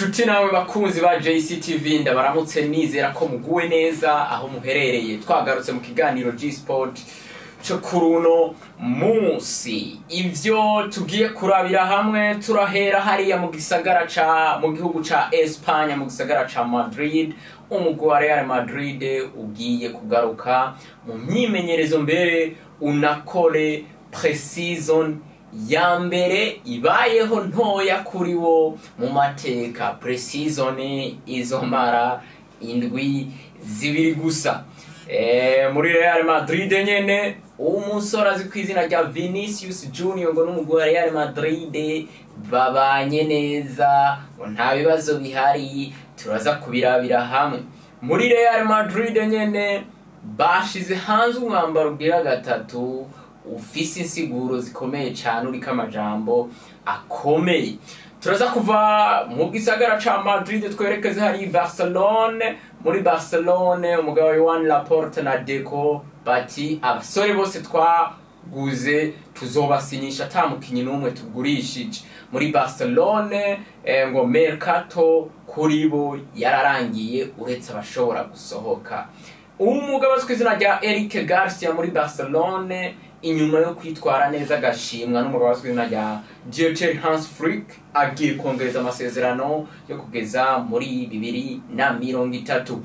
Nshuti nawe bakunzi ba JCTV, ndabaramutse, nizera ko muguwe neza aho muherereye. Twagarutse mu kiganiro G-Sport cyo kuri uno munsi. Ivyo tugiye kurabira hamwe, turahera hariya mu gisagara ca mu gihugu ca Espanya, mu gisagara ca Madrid. Umugwi wa Real Madrid ugiye kugaruka mu myimenyerezo, mbere unakore pre-season ya mbere ibayeho ntoya kuri wo mu mateka. Pre-season izomara indwi 2 gusa. Muri Real Madrid nyene, umusore azi ku izina rya Vinicius Junior ngo n'umugwi wa Real Madrid babanye neza, ngo nta bibazo bihari. Turaza kubirabira hamwe. Muri Real Madrid nyene bashize hanze umwambaro ugira gatatu ufise insiguro zikomeye cyane, uriko amajambo akomeye. Turaza kuva mu gisagara ca Madrid twerekeze hari Barcelone. Muri Barcelone, umugabo Joan Laporta na Deco bati: "Abasore bose twaguze tuzobasinyisha, ata mukinyi n'umwe tugurishije." Muri Barcelone ngo mercato kuri bo yararangiye, uretse abashobora gusohoka. Umugabo azwi ku izina rya Eric Garcia muri Barcelone, inyuma yo kwitwara neza agashimwa n'umugabo azwi ku izina rya Dieter Hans Flick, agiye kongereza amasezerano yo kugeza muri 2030.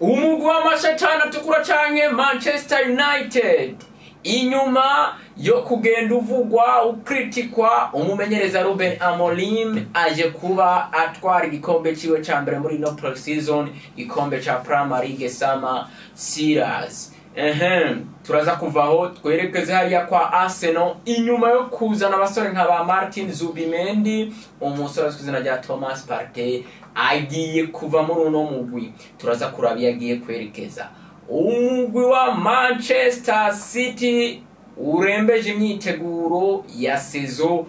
Umugwi w'amashatani atukura canke Manchester United, inyuma yo kugenda uvugwa, ukritikwa, umumenyereza Ruben Amorim aje kuba atwara igikombe ciwe ca mbere muri no pre-season, igikombe ca Premier League Summer Series. Ehem, turaza kuvaho twerekeze hariya kwa Arsenal. Inyuma yo kuzana abasore nka ba Martin Zubimendi, umusore azwi ku izina rya Thomas Partey agiye kuva muri uno mugwi. Turaza kuraba iyo agiye kwerekeza. Umugwi wa Manchester City urembeje imyiteguro ya saison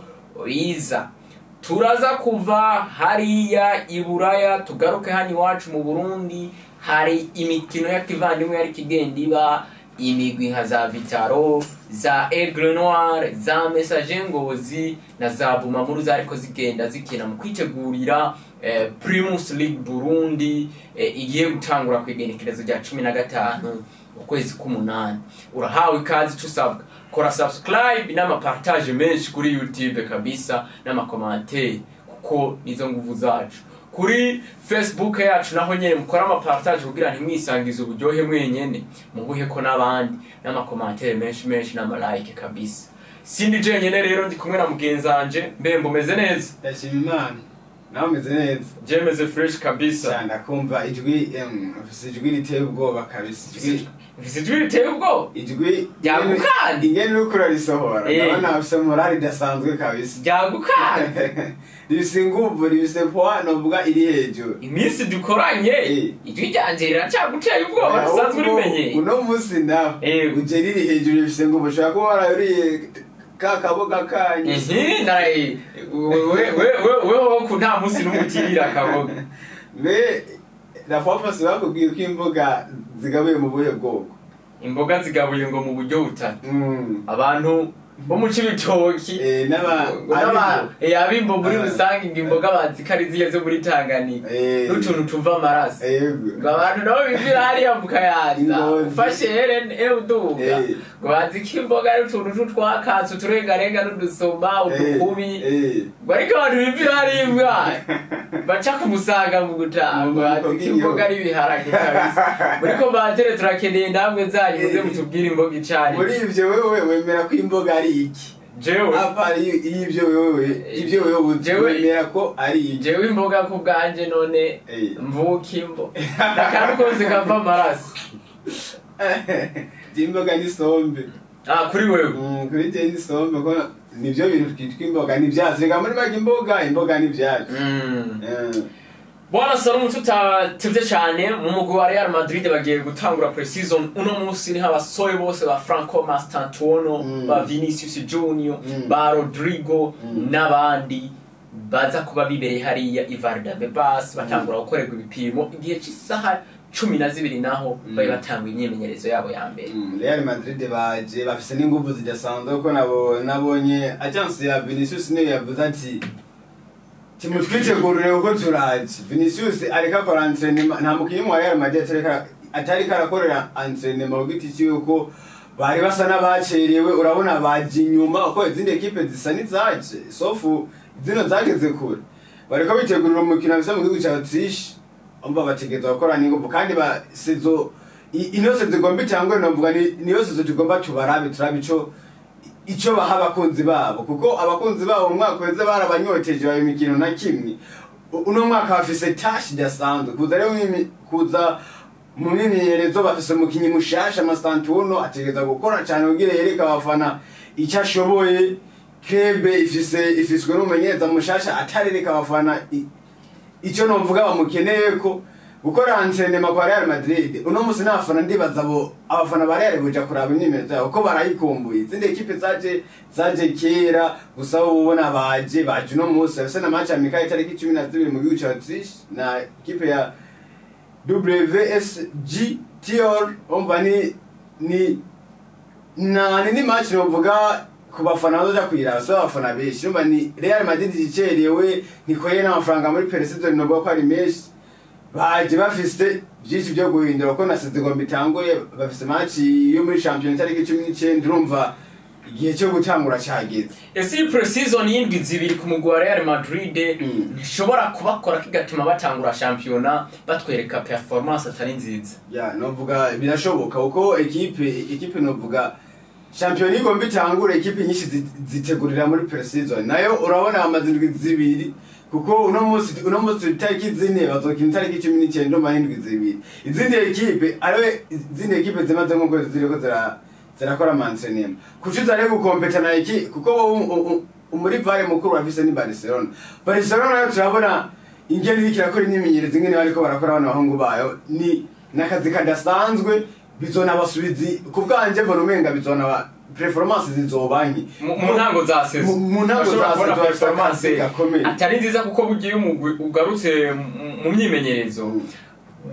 iza. Turaza kuva hariya i Buraya tugaruke hano iwacu mu Burundi. Hari imikino ya kivandimwe yariko igenda iba. Imigwi nka za Vital'O, za Aigle Noir, za Messager Ngozi na za Bumamuru zariko zigenda zikina mu kwitegurira Primus League Burundi igiye gutangura ku igenekerezo rya 15 ukwezi k'umunani. Urahawe ikaze. Ico usabwa, kora subscribe n'amapartage menshi kuri YouTube kabisa, n'amacommentaire, kuko nizo nguvu zacu. Kuri Facebook yacu naho nyene mukora amapartage kugira ntimwisangize uburyohe mwenyene, mubuheko n'abandi, n'amacommentaire menshi menshi n'amalike kabisa. Sindi jenyene rero, ndi kumwe na mugenzi wanje. Mbembo, umeze neza? Ndashima Imana, nawe umeze neza? Je meze fresh kabisa. Cyane, ndakumva ijwi, ufise ijwi riteye ubwoba kabisa, ijwi. Mfise ijwi riteye ubwoba? Ijwi. Ryagukanze? Ingene uriko urarisohora, ndabona ufise morale idasanzwe kabisa. Ryagukanze? Rifise inguvu, rifise poids novuga iri hejuru. Iminsi dukoranye, ijwi ryanje riracaguteye ubwoba? Dusanzwe urimenyeye. Uno munsi nawe uje riri hejuru, rifise inguvu. Ushobora kuba warayuriye ka kaboga kanyu. Naraye we we ku nta munsi n'umwe utirira akaboga. Mbe la fois passée bakubwiye ko imboga zigabuye mu buhe bwoko? Imboga zigabuye ngo mu buryo butatu. Abantu bo mu Cibitoki ngo abimbo muri rusange, ngo imboga bazi ko ari ziriya zo muri Tanganyika n'utuntu tuva amaraso. Ngo abantu nabo bivira hariya mu Kayanza, Ingozi. ufashe RN uduga, ngo bazi ko imboga ari utuntu tw'utwakatsi, uturengarenga n'udusoma, udukubi. Ngo ariko abantu bivira hariya ibwayi baca ku Musaga mu gutaha, ngo bazi ko imboga ari ibiharage kabisa. Muri commentaire turakeneye namwe zanyu, muze mutubwire imboga icari. Muri ivyo wewe wemera ko imboga ari iki? Jewe? Apa y'ivyo wewe, ivyo wewe uzi, wemera ko ari iki? Jewe imboga ku bwanje none mvuka imbo akantu kose kava amaraso. Je imboga ni sombe. Ah, kuri wewe? Kuri je ni sombe, ko nivyo bintu twitwa imboga, ni ivyatsi. Reka muri make imboga ni ivyatsi. Bwana Salomo, tutatevye cyane, mu mugwi wa Real Madrid bagiye gutangura pre-season uno munsi. Niho abasore bose ba Franco Mastantuono, ba Vinicius Junior, ba Rodrigo n'abandi baza kuba bibereye hariya i Valdebebas, batangura gukorerwa ibipimo igihe cy'isaha 12, naho bari batanga imyimenyerezo yabo ya mbere. Real Madrid baje bafise n'inguvu zidasanzwe, kuko nabo nabonye agence ya Vinicius niyo yavuze ati Timutwitegurire kuko turaje. Vinicius ariko akora entraînement, nta mukinyi wa Real Madrid atariko arakorera entraînement ku giti ciwe, ko bari basa n'abacerewe. Urabona baje inyuma uko izindi ekipe zisa n'izaje, sauf zino zageze kure. Bariko bitegurira umukino bafise mu gihugu ca Autriche. Umva, bategerezwa gukora n'inguvu kandi ba saison ino saison igomba itangure, novuga niyo saison tugomba tubarabe, turabe ico baha abakunzi babo, kuko abakunzi babo mu mwaka uheze barabanyoteje baba imikino na kimwe. Uno mwaka bafise tâche idasanzwe kuza rero kuza mu myimenyerezo. Bafise umukinyi mushasha Mastantuono, ategereza gukora cane kugira yereke abafana icyo ashoboye. Club ifiswe n'umumenyereza mushasha atarereka abafana icyo novuga bamukeneye ko gukora entraînement kwa Real Madrid uno musi. N'abafana, ndibaza abo abafana ba Real buja kuraba imyimenyerezo yabo, ko barayikumbuye. Izindi ekipe zaje kera, gusa bo ubona baje uno musi. Bafise na match amical itariki 12 mu gihugu ca Autriche na ekipe ya WSG Tirol. Umva, ni match novuga ku bafana bazoja kuyiraba, si abafana benshi. Urumva, ni Real Madrid icerewe, ntikoreye n'amafaranga muri pre-saison, novuga ko ari menshi. Baje bafise byinshi byo guhindura kuko na saison igomba itanguye. Bafise match yo muri champions itariki 19. Urumva, igihe cyo gutangura cageze. Ese iyi pre-season y'indwi 2 ku mugwi wa Real Madrid ntishobora kubakora kigatuma batangura shampiyona batwereka performance atari nziza? Ya, novuga birashoboka, kuko ekipe novuga shampiyona igomba itangure, ekipe nyinshi zitegurira muri pre-season. Nayo urabona amaze indwi 2, kuko uno munsi itariki 4, bazokina itariki 19, ndumva n'indwi 2. Izindi ekipe ariwe, izindi ekipe zimaze nk'ukwezi ziriko zirakora ama entraînement, kuki rero gukompeta na eki? Kuko wowe umuri vare mukuru wafise ni Barcelona. Barcelona nayo turabona ingene iriko irakora imyimenyerezo, ingene bariko barakora bano bahungu bayo, ni n'akazi kadasanzwe. Bizonabasubizi ku bwanje, mbona umenga bizonaba performance zizoba nke. Mu ntango za saison Mu ntango bashobora za kubona saison bafise performance akazi gakomeye. atari nziza, kuko bugiye umugwi ugarutse mu myimenyerezo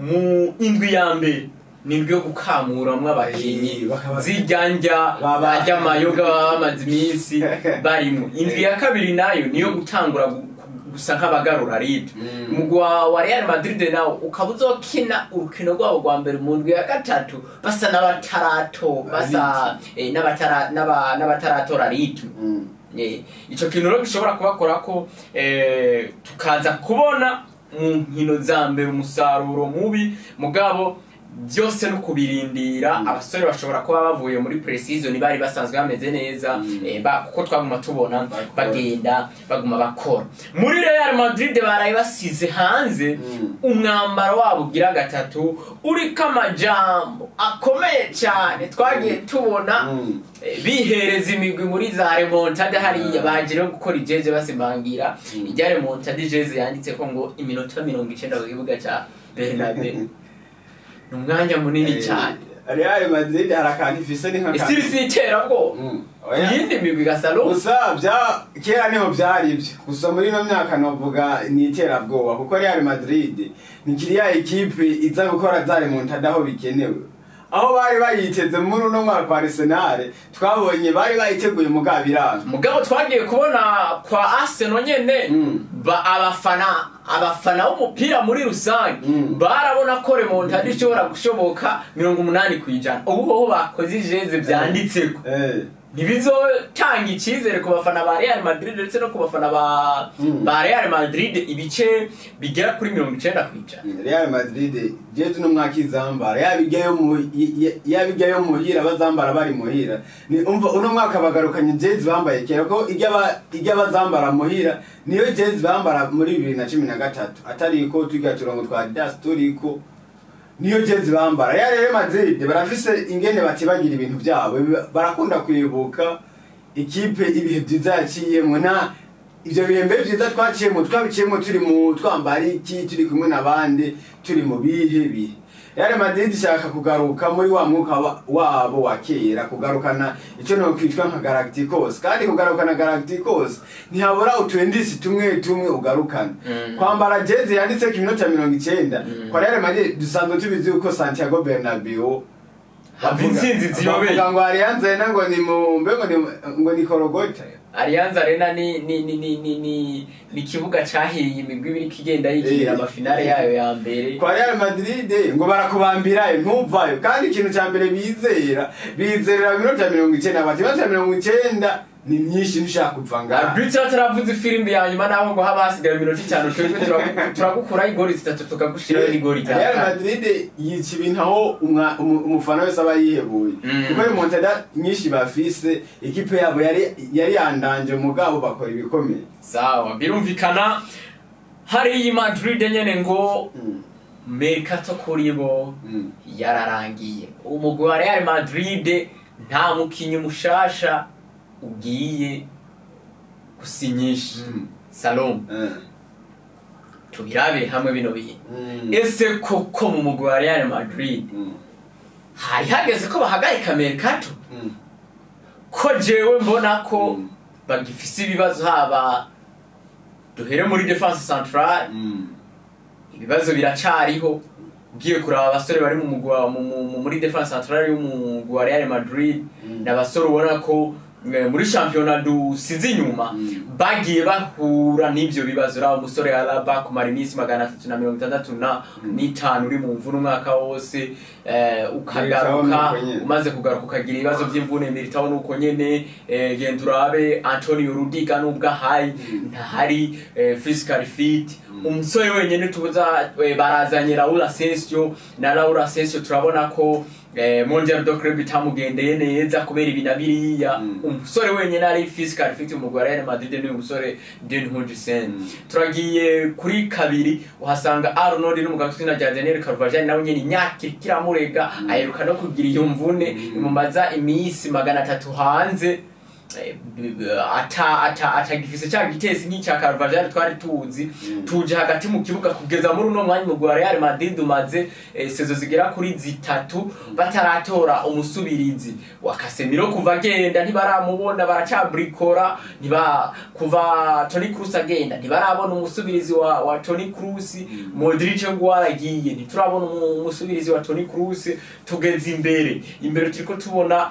mu indwi ya mbere, ni indwi yo gukamuramwo abakinyi zijyanja barya amayoga baba bamaze iminsi barimwo. Indwi ya kabiri nayo niyo gutangura gusa nk'abagarura rythme. Umugwi wa Real Madrid nawo ukaba uzokina urukino rwabo rwa mbere mu ndwi ya gatatu, basa n'abatarato basa n'abataratora rythme. Ico kintu rero gishobora kubakora ko tukaza kubona mu nkino za mbere umusaruro mubi. Mugabo byose no kubirindira, abasore bashobora kuba bavuye muri pre-season bari basanzwe bameze neza, kuko twaguma tubona Bakora. bagenda baguma bakora. Muri Real Madrid baraye basize hanze umwambaro wabo ugira gatatu uriko amajambo akomeye cyane twagiye tubona bihereza imigwi muri za remontada hariya. Baje rero gukora ijeze, basimangira ijya remontada, ijeze yanditse ko ngo iminota 90 ku kibuga cya Bernabeu ni umwanya munini cyane. Real Madrid hari akantu ifise, ni nk'akantu Isiri si iterabwoba Oya. iyindi migwi igasalo. Gusa bya kera niho byari ibyo gusa, muri ino myaka novuga ni iterabwoba, kuko Real Madrid ni kiriya ekipe iza gukora za remontada aho bikenewe, aho bari bayiteze. Muri uno mwaka wa Arsenal twabonye bari bayiteguye, mugabo biranga. Mugabo twagiye kubona kwa Arsenal nyene ba abafana b'umupira muri rusange barabona ko remontada ishobora gushoboka 80%. Ubu hoho bakoze ijeze vyanditseko, ntibizotanga icyizere ku bafana ba Real Madrid ndetse no ku bafana ba ba Real Madrid ibice bigera kuri 90%? Real Madrid jeje uno mwaka izambara yaba ijyayo muhira, bazambara bari muhira. Ni umva, uno mwaka bagarukanye jezi bambaye kera, ko ijya bazambara muhira niyo jezi bambara muri 2013, atariko turya turongo twa Adidas turiko, niyo jezi bambara. Ya Real Madrid barafise ingene batibagira ibintu byabo, barakunda kwibuka ikipe ibihe byiza yaciyemwo, na ivyo bihe mbe byiza twaciyemo, twabiciyemo turi mu twambara iki, turi kumwe n'abandi, turi mu bihe bihe. Real Madrid ishaka kugaruka muri wa mwuka wabo wa kera, kugarukana icyo no kwitwa nka Galacticos. Kandi kugarukana Galacticos ntihabura utwendisi tumwe tumwe ugarukana. Kwambara jezi yanditseko iminota 90 kwa Real Madrid, dusanzwe tubizi yuko Santiago Bernabeu Hava intsinzi ziyobeye. Bavuga ngo Allianz Arena ngo ni mu mbe ngo ni Korogota. Allianz Arena ni ikibuga cahiriye imigwi ibiri igenda yikinira amafinale yayo ya mbere. Kwa Real Madrid ngo barakubambirayo ntuvayo, kandi ikintu ca mbere bizerera minota 90, bati minota 90 ni myinshi, ntushaka kuva ngaha. Arbitre ataravuze ifirimbi ya nyuma, naho ngo haba hasigaye iminota 5, twebwe turagukuraho igori zitatu, tukagushiraho n'igori rya Real kane. Madrid yica ibintu aho umufana wese aba yihebuye, kuko remontada nyinshi bafise, ikipe yabo yari yandanje, mugabo bakora ibikomeye. Sawa, birumvikana. Hariya i Madrid nyene ngo mercato kuri bo yararangiye. Umugwi wa Real Madrid nta mukinyi mushasha ugiye gusinyisha. Salom, tubirabire hamwe bino bintu. Ese koko mu mugwi wa Real Madrid hari hageze ko bahagarika mercato? Ko jewe mbona ko bagifise ibibazo, haba duhere muri défense centrale, ibibazo biracariho. Ugiye kuraba abasore bari mu mugwi muri défense centrale y'umugwi wa Real Madrid, ni abasore ubona ko muri shampiyona dusize inyuma bagiye bahura n'ivyo bibazo. Uraba umusore Alaba kumara iminsi 365 uri mu mvune umwaka wose, ukagaruka, Militao nuko nyene. umaze kugaruka ukagira ibibazo vy'imvune. Militao nuko nyene. Genda urabe Antonio Rudiger, nubwo ahari ntahari physically fit. Umusore wenyene tubuza, barazanye Raul Asensio, na Raul Asensio turabona ko Mondial de Club itamugendeye neza kubera ibi na biriya. Umusore wenyene ari physically fit mu mugwi wa Real Madrid ni umusore Dean Huijsen. Turagiye kuri kabiri, uhasanga Arnold n'umugabo w'izina rya Daniel Carvajal, nawe nyene imyaka iriko iramurega, aheruka no kugira iyo mvune imumaza iminsi 300 hanze, ata atagifise cya gitesi nk'icya Carvajal twari tuzi. Tuje hagati mu kibuga, kugeza muri uno mwanya umugwi wa Real Madrid umaze saison zigera kuri zitatu bataratora umusubirizi wa Casemiro. Kuva agenda ntibaramubona, baracabrikora. Ntiba kuva Toni Kroos agenda ntibarabona umusubirizi wa Toni Kroos. Modric ngo waragiye, ntiturabona umusubirizi wa Toni Kroos. Tugeze imbere, turiko tubona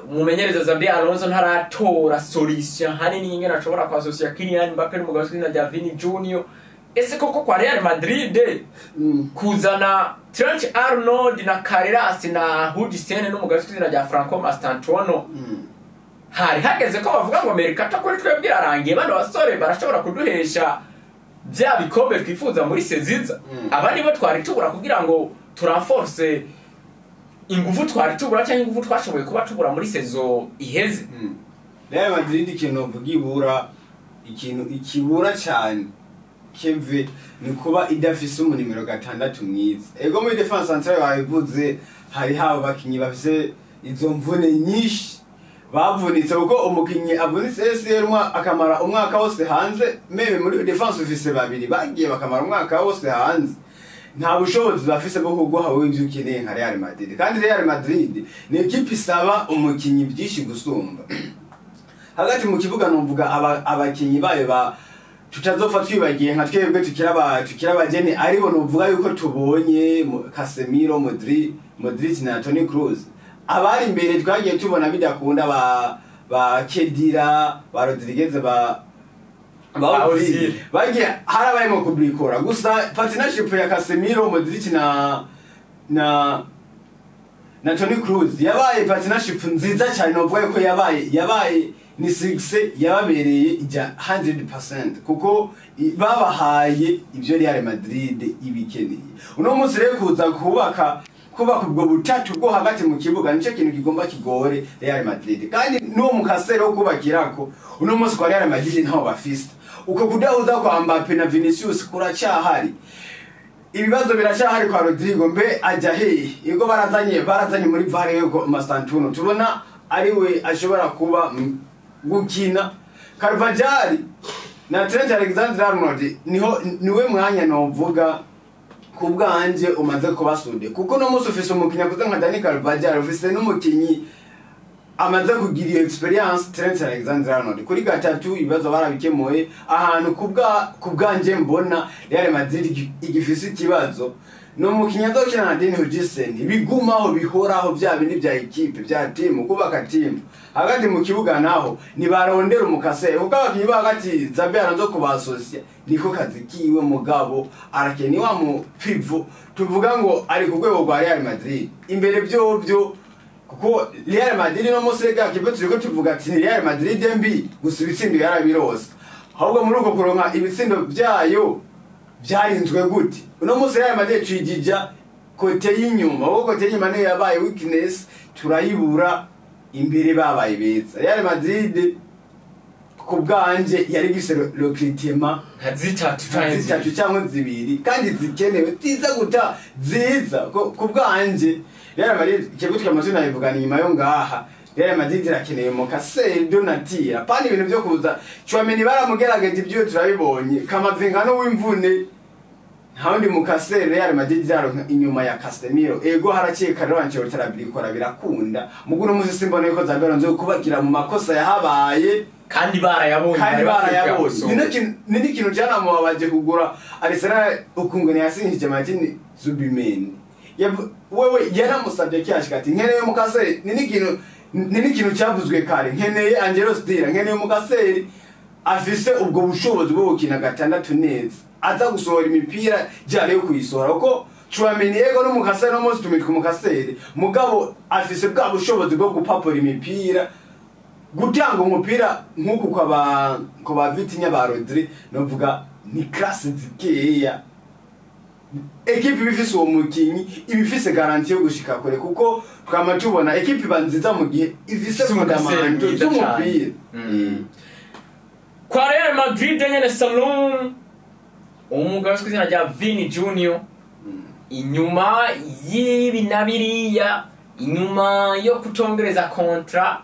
umumenyereza Xabi Alonso ntaratora solution hanini ingene ashobora kwasosiya Kylian Mbappe n'umugabo w'izina rya Vini Junior. Ese koko kwa Real Madrid kuzana Trent Arnold na Carreras na Huijsen n'umugabo w'izina rya Franco Mastantuono, hari hageze ko bavuga ngo mercato kuri twebwe irarangiye, bano basore barashobora kuduhesha bya bikombe twifuza muri seziza? Aba nibo twari tubura kugira ngo turenforce ingufu twari tubura, cyangwa ingufu twashoboye kuba tubura muri saison iheze? Real Madrid, ikintu novuga ibura, ikintu ikibura cyane keve, ni kuba idafise umunimero 6 mwiza. Ego, muri défense centrale babivuze, hari habo bakinyi bafise izo mvune nyinshi, bavunitse, kuko umukinyi avunitse ACL akamara umwaka wose hanze, même muri défense ufise babiri bagiye bakamara umwaka wose hanze, nta bushobozi bafise bwo kuguha wowe ivyo ukeneye nka Real Madrid. Kandi Real Madrid ni ekipe isaba umukinyi byinshi gusumba. Hagati mu kibuga numvuga abakinyi bayo ba tutazopfa twibagiye nka twebwe tukiri abageni, aribo nuvuga yuko tubonye Casemiro, Modric na Toni Kroos. Abari imbere twagiye tubona bidakunda, ba Khedira, ba Rodriguez, ba Ozil. Ozil, bagiye harabaye mu kubrikora gusa. Partnership ya Casemiro, Modric na Toni Kroos yabaye partnership nziza cyane. Novuga ko yabaye ni success, yababereye ijya 100%, kuko babahaye ibyo Real Madrid ibikeneye. Uno munsi rero kuza kubaka ubwo butatu bwo hagati mu kibuga nicyo kintu kigomba kigore Real Madrid. Kandi n'uwo mukasere wo kubakirako uno munsi kwa Real Madrid ntawo bafise. Uko kudahuza kwa Mbappe na Vinicius kuracyahari, ibibazo biracyahari kwa Rodrigo, mbe ajya hehe? Yego, barazanye muri VAR yuko Mastantuono tubona ariwe ashobora kuba gukina. Carvajal na Trent Alexander-Arnold niho niwe mwanya novuga ku bwanje umaze kuba sude, kuko no munsi ufise umukinyi akuze nka Dani Carvajal, ufise n'umukinyi Amaze kugira iyo experience Trent Alexander-Arnold kuri gatatu, ibibazo barabikemuye. Ahantu kubwa kubwanje mbona Real Madrid igifise ikibazo no mu azokina na Dean Huijsen, bigumaho bihoraho bya bindi bya équipe, bya team, kubaka team hagati mu kibuga. Naho nibarondera umukase, kuko abakinyi bo hagati Xabi Alonso kubasosia niko kazi kiwe. Mugabo arakeni wa mu pivot tuvuga ngo ari ku rwego rwa Real Madrid imbere vyovyo, kuko Real Madrid no munsi rega kipe turiko tuvuga ati ni Real Madrid mbi gusa, ibitsindo yarabirose. Ahubwo muri uko kuronka ibitsindo vyayo vyarinzwe gute? Uno munsi Real Madrid tuyigija côté y'inyuma, ahubwo côté y'inyuma niyo yabaye weakness, turayibura. Imbere babaye beza. Real Madrid ku bwanje yari gifise recrutement nka zitatu canke zitatu zibiri cyangwa zibiri kandi zikenewe, ziza guta ziza ku bwanje Real Madrid ikigo twamaze nabivugana inyuma yo ngaha. Real Madrid irakeneye mu casseur de nature, apana ibintu byo kuza. Tchouameni baramugerageje, ibyo turabibonye. Camavinga n'uw'imvune, nta wundi mu casseur Real Madrid iraronka inyuma ya Casemiro. Ego haraciye Carlo Ancelotti arabikora birakunda, mugu no musi simbona yuko Xabi Alonso kubagira mu makosa yahabaye. Kandi barayabonye. Kandi bari bakwiye barayabonye. kuyakosora. Ni n'ikintu cyanamubabaje kugura Arsenal ukungene yasinyishije Martin Zubimendi. Wewe yaramusabye kiyashika ati nkeneye umu casseur. Ni n'ikintu cyavuzwe kare, nkeneye Angelo Stiller, nkeneye umu casseur afise ubwo bushobozi bwo gukina gatandatu neza, aza gusohora imipira jyare yo kuyisohora, kuko Tchouameni yego n'umu casseur, no munsi tumitwa umu casseur, mugabo afise bwa bushobozi bwo gupapura imipira, gutanga umupira nk'uku kwa ba Vitinha, ba Rodri. Novuga ni classe zikeya. Ekipe iba ifise uwo mukinyi iba ifise garantie yo gushika kure, kuko twama tubona ekipe iba nziza mu gihe ifise ifise umu casseur fondamentaux mwiza z'umupira. cane. Kwa Real Madrid nyene, Salum, umugabo uzwi izina rya Vini Junior, inyuma y'ibi na biriya, inyuma yo kutongereza contrat,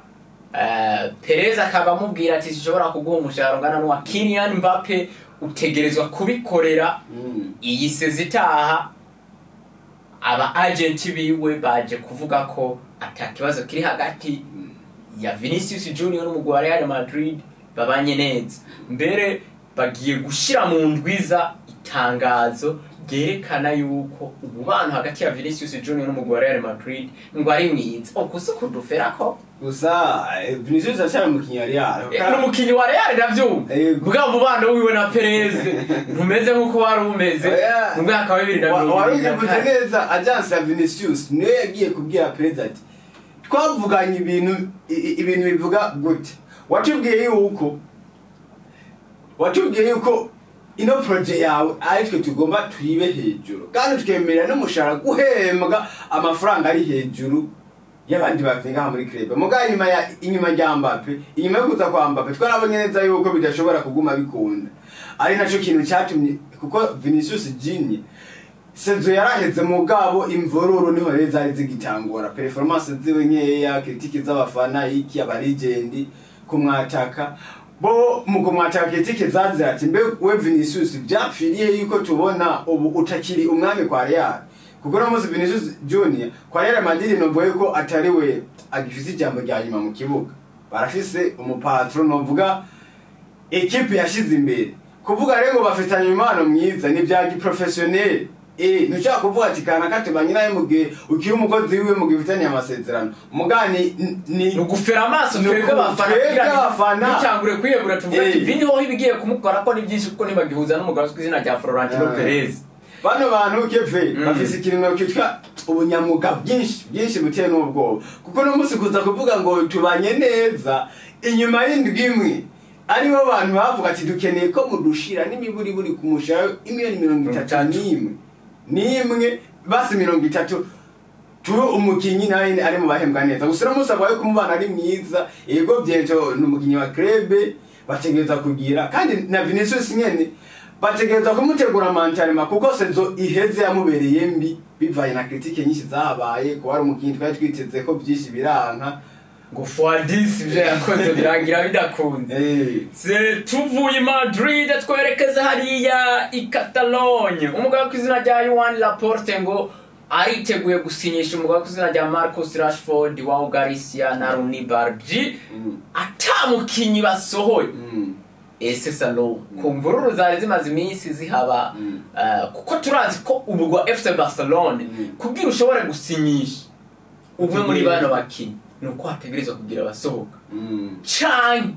Perez akaba amubwira ati sinshobora kuguha umushahara ungana n'uwa Kylian Mbappe, utegerezwa kubikorera. Iyi saison itaha aba agent biwe baje kuvuga ko ata kibazo kiri hagati ya Vinicius Junior n'umugwi wa Real Madrid, babanye neza. Mbere bagiye gushira mu ndwiza itangazo ryerekana yuko umubano hagati ya Vinicius Junior n'umugwi wa Real Madrid ngo ari mwiza. Ukusi kudufera ko Gusa Vinicius aracyari umukinnyi wa Real. N'umukinyi wa Real, ndavyumva. Yego. Bwa mubano wiwe na Perez ntumeze nk'uko wari umeze Oya. mu mwaka wa bibiri na mirongo Wari ibiri na ubivuze kane. neza. Agence ya Vinicius niyo yagiye kubwira Perez ati twavuganye ibintu ibintu bivuga gute, watubwiye yuko ino projet yawe ari twe tugomba tuyibe hejuru, kandi twemera n'umushahara guhembwa amafaranga ari hejuru y'abandi bakinnyi ngaha muri club. Muga inyuma ya inyuma rya Mbappe, inyuma yo kuza kwa Mbappe, twarabonye neza yuko bidashobora kuguma bikunda, ari naco kintu cyatumye, kuko Vinicius Junior saison yaraheze, mugabo imvururu niho rero zari zigitangura, performance ziwe nkeya, critiques z'abafana, iki aba legend kumwataka, bo mu kumwataka critiques zazira ati mbe we Vinicius byapfiriye yuko tubona ubu utakiri umwami kwa Real? Kuko no munsi Vinicius Junior kwa Real Madrid novuga yuko atari we agifise ijambo rya nyuma mu kibuga, barafise umu patron, novuga ekipe yashize imbere. Kuvuga rero ngo bafitanye umubano mwiza ni bya gi professionnel. Ntushobora kuvuga ati kana katubanye nawe mu gihe ukiri umukozi wiwe, mu gihe ufitaniye amasezerano mugani ni Ni ugufera amaso Ni twebwe abafana twebwe kugira ngo abafana. ntitangure kwiyegura tuvuge ati Eh. Vini hoho ibigiye kumukora ko ni byinshi, kuko ntibagihuza n'umugabo uzwi izina rya Florentino Perez. Bano bantu keve bafise ikintu kitwa ubunyamuga bwinshi bwinshi buteye n'ubwoba, kuko no munsi kuza kuvuga ngo tubanye neza inyuma y'indwi imwe aribo bantu bavuga ati dukeneye ko mudushira n'imiburiburi ku mushahara imiliyoni 31 n'imwe, basi 30, tube umukinyi nawe ari mu bahembwa neza. Gusa uno munsi abaye ko umubano ari mwiza, yego byento ni umukinyi wa club, bategereza kugira, kandi na Vinicius nyene bategereza kumutegura mentalement, kuko saison iheze yamubereye mbi bivanye na critique nyinshi zahabaye, kuba ari umukinyi twari twiteze ko byinshi biranka. Ngo Fuadis ibyo yakoze birangira bidakunze. Se tuvuye i Madrid twerekeza hariya i Catalogne, umugabo ku izina rya Joan Laporte ngo Ariteguye gusinyisha umugabo ku izina rya Marcus Rashford, João Garcia na Roony Bardghji ata mukinyi basohoye. Ese Salo, ku mvururu zari zimaze iminsi zihaba, kuko turazi ko umugwi wa FC Barcelone, kugira ushobore gusinyisha umwe muri bano bakinyi, ni uko hategerezwa kugira abasohoka, canke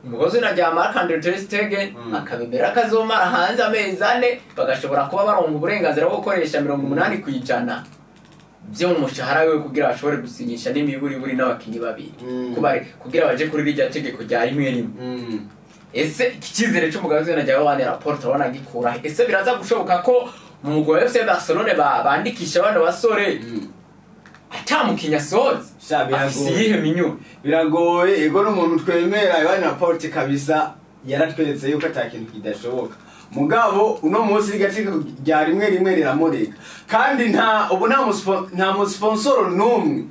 umugozi na rya Marc Andre ter Stegen akabemera akazomara hanze amezi 4, bagashobora kuba baronka uburenganzira bwo gukoresha 80% byo mu mushahara wiwe kugira bashobore gusinyisha n'imiburiburi n'abakinyi babiri, kugira baje kuri rirya tegeko rya rimwe rimwe. Ese iki cyizere cy'umugabo w'izina rya Joan Laporta urabona gikura he? Ese biraza gushoboka ko mu mugwi wa FC Barcelone bandikisha bano basore ata mukinyi asohotse? Sha, biragoye. Afise iyihe minyu? Biragoye. Ego, n'umuntu twemera Yohani Laporte kabisa, yaratweretse yuko ata kintu kidashoboka. Mugabo uno munsi iryo tegeko rya rimwe rimwe riramureka, kandi nta ubu nta musponsoro n'umwe,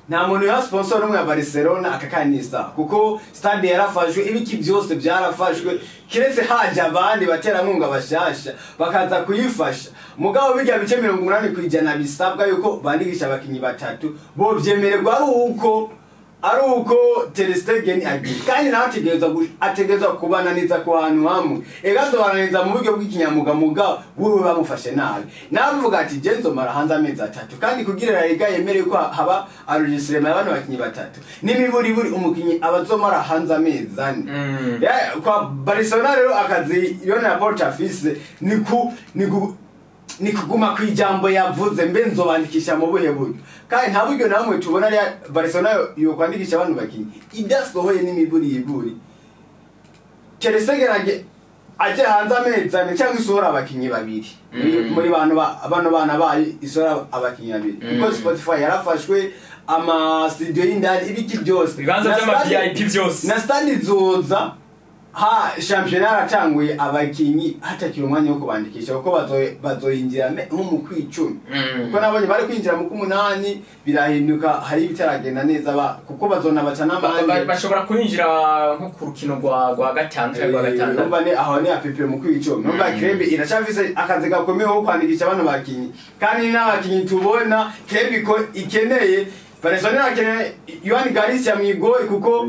nta muntu ya sponsor n'umwe ya Barcelona akakanisa, kuko stade yarafashwe, ibiki byose byarafashwe, kiretse haje abandi baterankunga bashasha bakaza kuyifasha. Mugabo bijya bice 80% bisabwa yuko bandikisha abakinyi batatu, bo vyemererwa ari uko Ter Stegen agiye, kandi nawe ategerezwa kubananiza ku hantu hamwe. Ega azobananiza mu buryo bw'ikinyamuga, mugabo wewe bamufashe nabi, navuga ati je nzomara hanze amezi 3. Kandi kugira La Liga yemere ko haba enregistrement y'abana bakinyi batatu, n'imiburiburi umukinyi aba azomara hanze amezi 4. Kwa Barcelona rero, akazi Joan Laporta afise ni kuguma ku ijambo yavuze. Mbe nzobandikisha mu buhe buryo? Kandi nta buryo namwe tubona ariya Barcelona yo kwandikisha abantu bakinyi idasohoye n'imiburiburi Ter Stegen aje hanze amezi 4, cyangwa isohora abakinyi babiri muri bantu bano bana bayo, isohora abakinyi babiri, kuko Spotify yarafashwe, ama studio y'indani, ibiki byose. Ibibanza Na vy'ama stade- VIP vyose. Na stade izoza ha shampiyona yaratanguye, abakinyi hatakiri umwanya wo kubandikisha, kuko bazoyinjira nko mu kwicumi, kuko nabonye bari kwinjira mu k'umunani, birahinduka, hari ibitaragenda neza kuko bazona baca n'amande. Bashobora kwinjira nko ku rukino rwa gatanu cyangwa rwa gatandatu. Urumva ni aho ni apepe mu kwicumi. Urumva Krembe iracafise akazi gakomeye ko kwandikisha bano bakinyi, kandi n'abakinyi tubona Krembe ko ikeneye, Barcelona irakeneye Joan Garcia mw'igori, kuko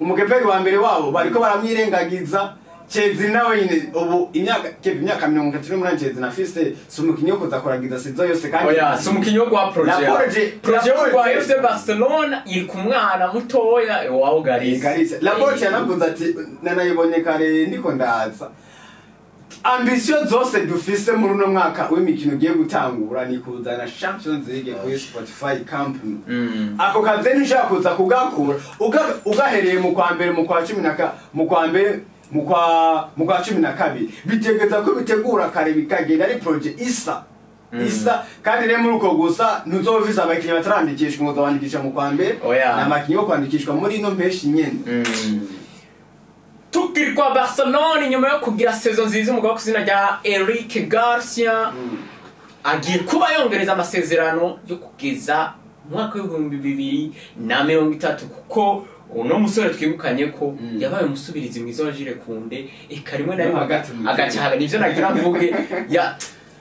umukeperi wa mbere wabo bariko baramwirengagiza. Chelsea nawe nyine ubu imyaka Kevin, imyaka 38 Chelsea afise, si umukinyi wo kuza kuragiza saison yose kandi. Oya, si umukinyi wo kwa projet. La projet- Projet yo la kwa projet- FC Barcelona iri ku mwana mutoya wawo Garcia. Garcia, Laporte yanavuze ati, nanayibonye kare ndiko ndaza, ambition zose dufise muri uno mwaka w'imikino ugiye gutangura ni kuzana Champions League kuri Spotify Camp Nou. Ako kazi ntushobora kuza kugakura ugahereye mu kwa mbere, mu kwa cumi na ka mu kwa mbere, mu kwa 12. Bitegeza ko bitegura kare, bikagenda ari projet isa isa. Kandi rero muri uko gusa ntuzoba ufise abakinyi batarandikishwa ngo uzabandikisha mu kwa mbere. Oya. Ni abakinyi bo kwandikishwa muri ino mpeshi nyene. Tukiri kwa Barcelona, inyuma yo kugira saison nziza, umugabo ku izina rya Eric Garcia agiye kuba yongereza amasezerano yo kugeza mu mwaka w'2030, kuko uno musore twibukanye ko yabaye umusubirizi mwiza wa Jules Koundé, eka rimwe na rimwe Hagati mu agaca. Nivyo nagira mvuge ya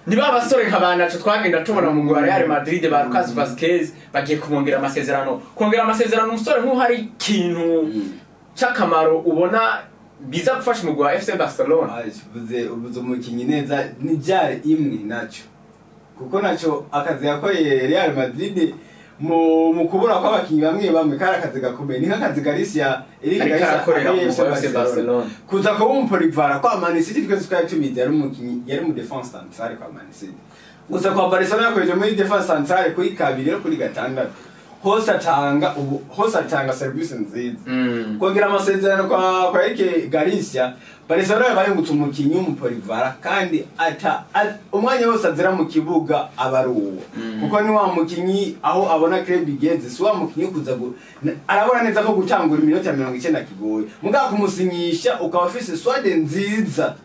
ni ba basore nka ba Nacho twagenda tubona mu mugwi wa Real Madrid, ba Lucas Vazquez. Bagiye kumwongera amasezerano. Kongera amasezerano umusore nk'uwo hari ikintu c'akamaro ubona biza gufasha umugwi wa FC Barcelona? Uvuze umukinyi neza, ni byari imwe naco, kuko naco akazi yakoreye Real Madrid mu kubura kw'abakinyi bamwe bamwe kari akazi gakomeye. Ni nk'akazi Garcia, Eric Ariko Garcia arakorera akoreye mu mugwi wa FC Barcelona. Kuza kuba umupolyvalent kwa Man City, twese twari tubizi, yari umukinyi, yari mu défense centrale kwa Man City. Gusa kwa Barcelona yakoreje muri défense centrale kuri kabiri no kuri gatandatu, hose atanga, ubu hose atanga service nziza. Kongera amasezerano kwa Eric Garcia, Barcelona yabayungutse umukinyi w'umupolyvalent, kandi ata umwanya wose azira mu kibuga aba ari uwo, kuko ni wa mukinyi aho abona club igeze, si wa mukinyi kuza arabona neza ko gutangura iminota ya 90 kigoye. Mugabo kumusinyisha ukaba ufise squad nziza,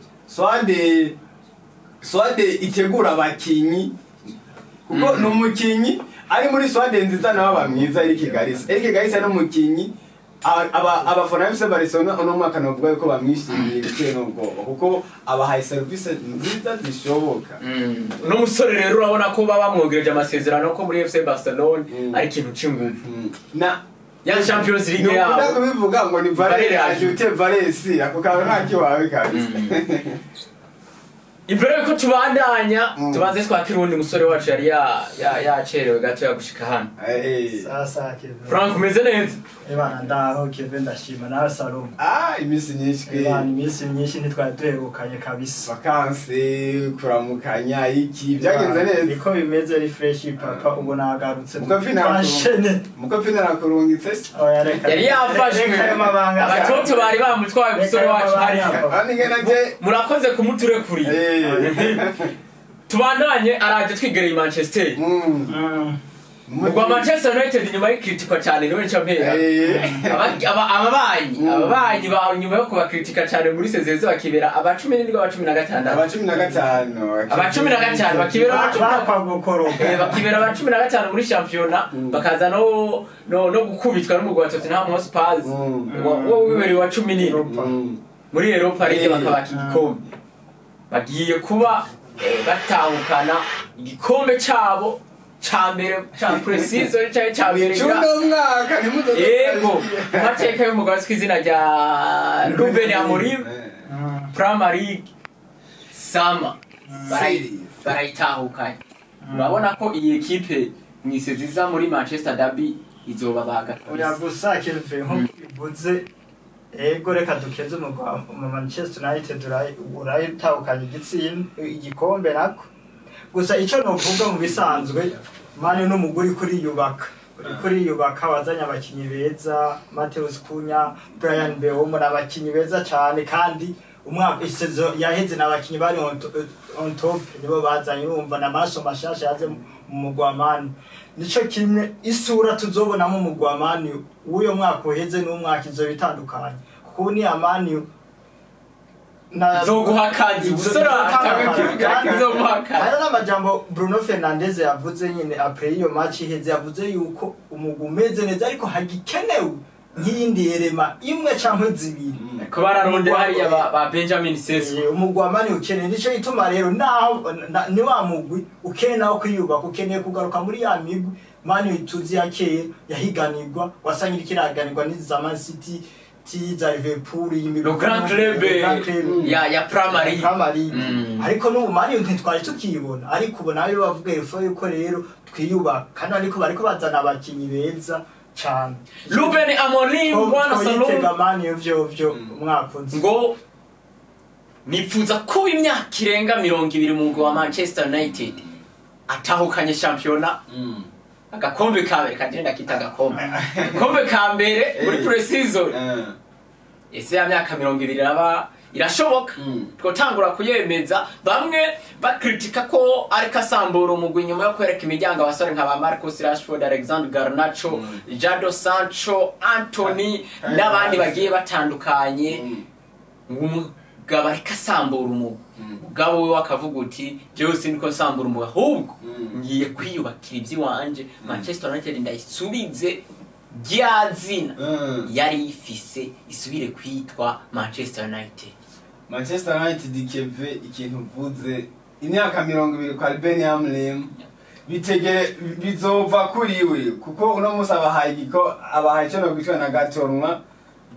squad itegura abakinyi, kuko ni umukinyi ari muri squad nziza nawe aba mwiza. Eric Garcia ni umukinyi Abafana ba FC Barcelona uno mwaka novuga yuko bamwishimiye bitewe n'ubwoba, kuko abahaye serivisi nziza zishoboka. Uno musore rero urabona ko baba bamwongereje amasezerano ko muri FC Barcelona ari ikintu c'inguvu Na ya Champions League nukunda yabo. Kubivuga ngo ni Valere valere ajoute Valesi, ako kantu ntakiwawe kabisa. Imbere yuko tubandanya, tubanze twakira uwundi musore wacu yari yacerewe gato yagushika hano. Sasa Kevin. Frank, umeze neza? Ebana, ndaho Kevin, ndashima nawe Salomo. Ah, iminsi myinshi kwe. Ebana, iminsi myinshi ntitwari duherukanye kabisa. Vacances, kuramukanya, iki byagenze Ebana, neza? Niko bimeze, ari fresh papa, ubu nagarutse. Mukapfina Twashene. Mukapfina nakurungitse. Oya, reka. Yari yafashwe. Reka ayo mabanga. Abatoto bari bamutwaye umusore wacu hariya. Kandi ngena je Murakoze kumuturekuriye. Tubandanye, araje twigereye i Manchester. Ubwo Manchester United nyuma y'ikritikwa cyane, niwe nca mpera. Ababanyi ababanyi ba nyuma yo kubakritika cyane muri sezeze bakibera aba 17, aba 16. Aba 15. Aba 15 bakibera aba cumi Bakwa gukoroka. Bakibera aba 15 muri shampiyona, bakaza no gukubitwa n'umugwi wa Tottenham Hotspur wo wibereye wa 17 muri Europa League, bakabaka igikombe. Bagiye kuba batahukana igikombe cabo ca mbere ca pre-season canke ca mbere Cuno mwaka ntimuzoze. Yego, mu mateka y'umugabo azwi izina rya Ruben Amorim, Premier League Sama barayitahukanye. Urabona ko iyi ekipe mwise ziza muri Manchester Derby izobabaga. Oya, gusa Kevin, nkuko bivuze, ego, reka dukeze umugwi wa Manchester United, urayitahukanye igitsinda, igikombe nako. Gusa ico novuga mu bisanzwe, Man n'umugwi uriko uriyubaka, uriko uriyubaka, wazanye abakinyi beza, Matheus Cunha, Bryan Mbeumo, ni abakinyi beza cane. Kandi umwaka isezo yaheze n'abakinyi bari on top nibo bazanye. Urumva n'amaraso mashasha yaze mu mugwi wa Man. Nico kimwe isura tuzobonamo umugwi wa Man w'uyo mwaka uheze n'umwaka izo bitandukanye, kuko ubu ni Man na Izoguha akazi, busore. Izoguha akazi. Hari n'amajambo Bruno Fernandes yavuze nyine après iyo match iheze, yavuze yuko umugwi umeze neza ariko hagikenewe nk'iyindi élément imwe canke zibiri. Ko bararondera hariya ba Benjamin Sesko. Umugwi wa Man ukeneye, nico gituma rero naho ni wa mugwi ukeneye nawo kwiyubaka, ukeneye kugaruka muri ya migwi Man tuzi ya kera yahiganirwa, wasanga iriko iraganirwa n'izi za Man City ti za Liverpool, iyi migwi Le Grand Club. Le Grand Club. Ya Premier League. Premier League. Ariko n'ubu Man ntitwari tukiyibona, ariko ubu nayo bavuga ifo yuko rero twiyubaka, kandi ariko bariko bazana abakinyi beza cane. Ruben Amorim, bwana Salom. Twitega Man vyo vyo umwaka uza. Ngo nipfuza kuba imyaka irenga 20 mu mugwi wa Manchester United atahukanye shampiyona, agakombe ka mbere, kagenda kita agakombe ka mbere muri pre-season. Ese ya myaka 20 iraba irashoboka? Twotangura kuyemeza. Bamwe bakritika ko ariko asambura umugwi nyuma yo kwereka imiryango abasore nka ba Marcus Rashford, Alexander Garnacho, Jadon Sancho, Anthony n'abandi bagiye batandukanye, ngo umugabo ariko asambura umugwi. Mugabo we akavuga uti: "Jewe siniko nsambura umugwi, ahubwo ngiye kwiyubakira iby'iwanje, Manchester United ndayisubize rya zina yari ifise, isubire kwitwa Manchester United." Manchester United, keve ikintu uvuze, imyaka 20 kwa Ruben Amorim, bitegere bizova kuri we, kuko uno munsi abahaye igiko, abahaye icyo nokwitwa na gatorwa